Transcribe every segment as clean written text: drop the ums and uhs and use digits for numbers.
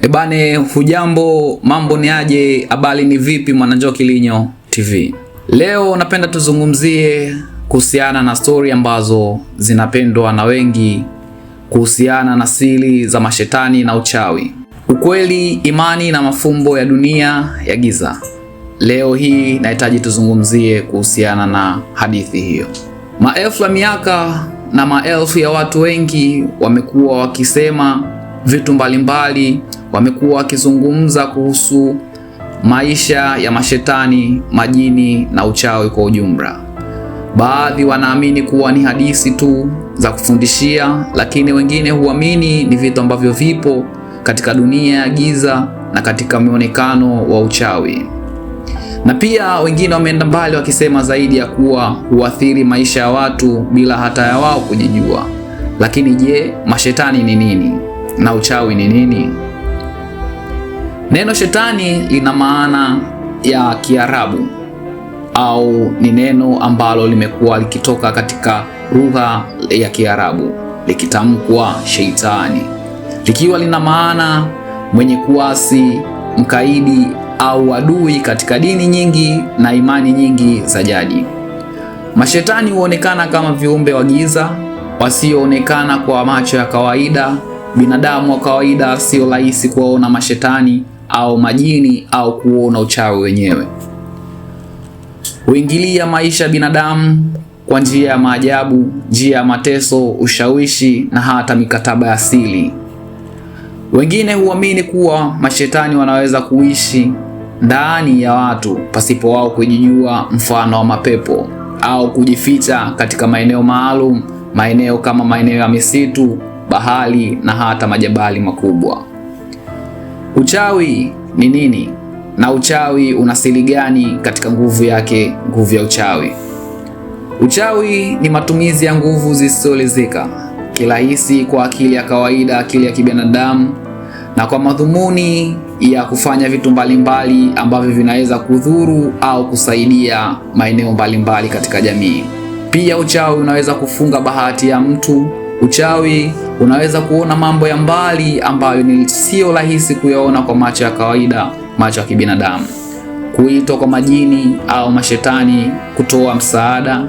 Ebane, hujambo, mambo ni aje, habari ni vipi, Mwananjoki Linyo TV. Leo napenda tuzungumzie kuhusiana na stori ambazo zinapendwa na wengi kuhusiana na siri za mashetani na uchawi, ukweli, imani na mafumbo ya dunia ya giza. Leo hii nahitaji tuzungumzie kuhusiana na hadithi hiyo. Maelfu ya miaka na maelfu ya watu wengi wamekuwa wakisema vitu mbalimbali, wamekuwa wakizungumza kuhusu maisha ya mashetani, majini na uchawi kwa ujumla. Baadhi wanaamini kuwa ni hadithi tu za kufundishia, lakini wengine huamini ni vitu ambavyo vipo katika dunia ya giza na katika muonekano wa uchawi. Na pia wengine wameenda mbali wakisema zaidi ya kuwa huathiri maisha ya watu bila hata ya wao kujijua. Lakini je, mashetani ni nini na uchawi ni nini? Neno shetani lina maana ya Kiarabu au ni neno ambalo limekuwa likitoka katika lugha ya Kiarabu likitamkwa sheitani, likiwa lina maana mwenye kuasi, mkaidi au adui katika dini nyingi na imani nyingi za jadi. Mashetani huonekana kama viumbe wa giza wasioonekana kwa macho ya kawaida. Binadamu wa kawaida sio rahisi kuwaona mashetani au majini au kuona uchawi wenyewe. Huingilia maisha ya binadamu kwa njia ya maajabu, njia ya mateso, ushawishi na hata mikataba ya asili. Wengine huamini kuwa mashetani wanaweza kuishi ndani ya watu pasipo wao kujijua, mfano wa mapepo au kujificha katika maeneo maalum, maeneo kama maeneo ya misitu, bahari na hata majabali makubwa. Uchawi ni nini na uchawi una siri gani katika nguvu yake, nguvu ya uchawi? Uchawi ni matumizi ya nguvu zisizoelezeka kirahisi kwa akili ya kawaida, akili ya kibinadamu, na kwa madhumuni ya kufanya vitu mbalimbali ambavyo vinaweza kudhuru au kusaidia maeneo mbalimbali katika jamii. Pia uchawi unaweza kufunga bahati ya mtu. Uchawi unaweza kuona mambo ya mbali ambayo ni sio rahisi kuyaona kwa macho ya kawaida, macho ya kibinadamu. Kuitwa kwa majini au mashetani kutoa msaada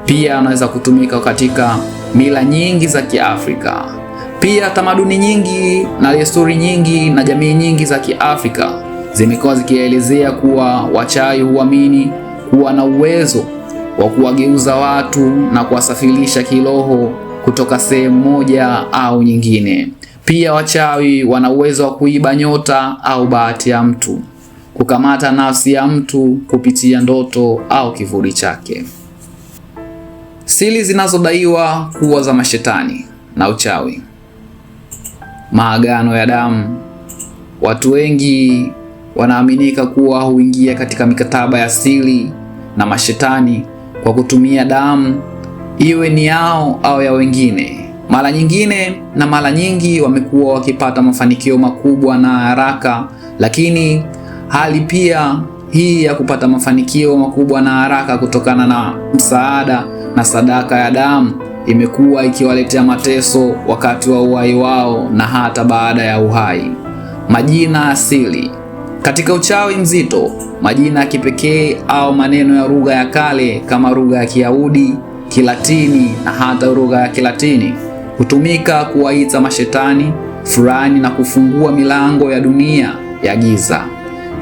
pia unaweza kutumika katika mila nyingi za Kiafrika. Pia tamaduni nyingi na desturi nyingi na jamii nyingi za Kiafrika zimekuwa zikielezea kuwa wachawi huamini kuwa na uwezo wa kuwageuza watu na kuwasafirisha kiroho kutoka sehemu moja au nyingine. Pia wachawi wana uwezo wa kuiba nyota au bahati ya mtu, kukamata nafsi ya mtu kupitia ndoto au kivuli chake. Siri zinazodaiwa kuwa za mashetani na uchawi. Maagano ya damu. Watu wengi wanaaminika kuwa huingia katika mikataba ya siri na mashetani kwa kutumia damu, iwe ni yao au ya wengine. Mara nyingine na mara nyingi wamekuwa wakipata mafanikio makubwa na haraka, lakini hali pia hii ya kupata mafanikio makubwa na haraka kutokana na msaada na sadaka ya damu imekuwa ikiwaletea mateso wakati wa uhai wao na hata baada ya uhai. Majina asili. Katika uchawi mzito, majina ya kipekee au maneno ya lugha ya kale kama lugha ya Kiyahudi, Kilatini na hata lugha ya Kilatini hutumika kuwaita mashetani fulani na kufungua milango ya dunia ya giza.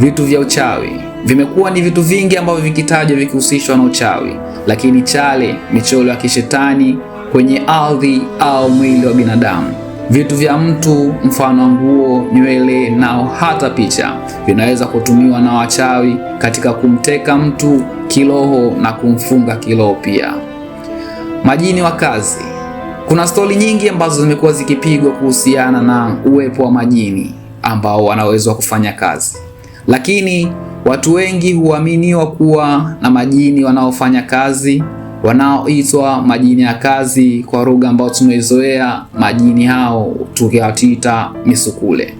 Vitu vya uchawi vimekuwa ni vitu vingi ambavyo vikitajwa vikihusishwa na uchawi, lakini chale, michoro ya kishetani kwenye ardhi au mwili wa binadamu, vitu vya mtu mfano nguo, nywele na hata picha vinaweza kutumiwa na wachawi katika kumteka mtu kiroho na kumfunga kiroho pia. Majini wa kazi. Kuna stori nyingi ambazo zimekuwa zikipigwa kuhusiana na uwepo wa majini ambao wanaweza kufanya kazi, lakini watu wengi huaminiwa kuwa na majini wanaofanya kazi wanaoitwa majini ya kazi kwa lugha ambayo tumeizoea, majini hao tukiwaita misukule,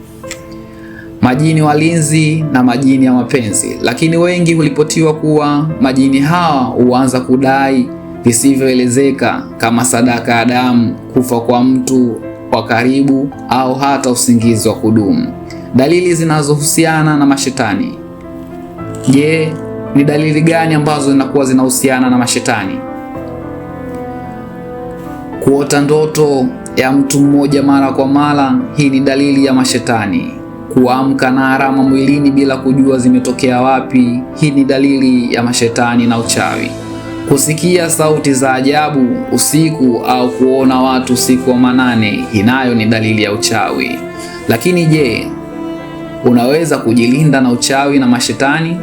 majini walinzi na majini ya mapenzi. Lakini wengi hulipotiwa kuwa majini hawa huanza kudai visivyoelezeka kama sadaka ya damu, kufa kwa mtu wa karibu, au hata usingizi wa kudumu. Dalili zinazohusiana na mashetani. Je, ni dalili gani ambazo zinakuwa zinahusiana na mashetani? Kuota ndoto ya mtu mmoja mara kwa mara, hii ni dalili ya mashetani. Kuamka na alama mwilini bila kujua zimetokea wapi, hii ni dalili ya mashetani na uchawi. Kusikia sauti za ajabu usiku au kuona watu usiku wa manane, inayo ni dalili ya uchawi. Lakini je, unaweza kujilinda na uchawi na mashetani?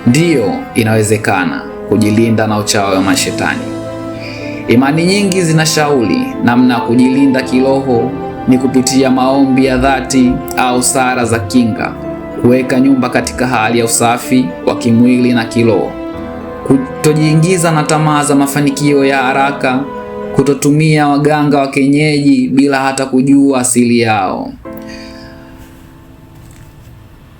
Ndiyo, inawezekana kujilinda na uchawi wa mashetani. Imani nyingi zinashauri namna ya kujilinda kiroho ni kupitia maombi ya dhati au sala za kinga, kuweka nyumba katika hali ya usafi wa kimwili na kiroho, kutojiingiza na tamaa za mafanikio ya haraka, kutotumia waganga wa kienyeji bila hata kujua asili yao.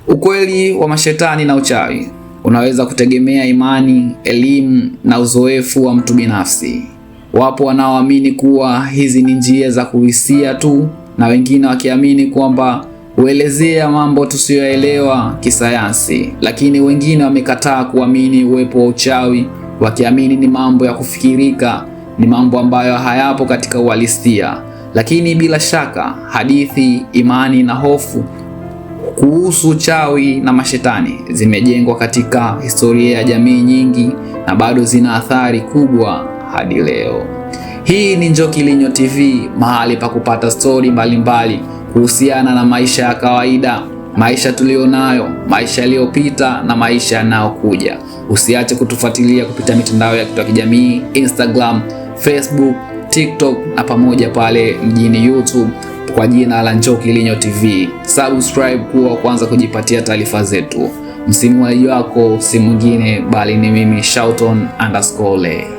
Ukweli wa mashetani na uchawi unaweza kutegemea imani, elimu na uzoefu wa mtu binafsi. Wapo wanaoamini kuwa hizi ni njia za kuhisia tu na wengine wakiamini kwamba huelezea mambo tusiyoelewa kisayansi, lakini wengine wamekataa kuamini uwepo wa uchawi, wakiamini ni mambo ya kufikirika, ni mambo ambayo hayapo katika uhalisia. Lakini bila shaka hadithi, imani na hofu kuhusu uchawi na mashetani zimejengwa katika historia ya jamii nyingi na bado zina athari kubwa hadi leo. Hii ni Njoki Linyo TV, mahali pa kupata stori mbalimbali kuhusiana na maisha ya kawaida, maisha tuliyonayo, maisha yaliyopita na maisha yanayokuja. Usiache kutufuatilia kupitia mitandao ya kijamii Instagram, Facebook, TikTok na pamoja pale mjini YouTube kwa jina la Njoki Linyo TV. Subscribe kuwa kwanza kujipatia taarifa zetu. Msimuaji wako si mwingine bali ni mimi Shouton_Le.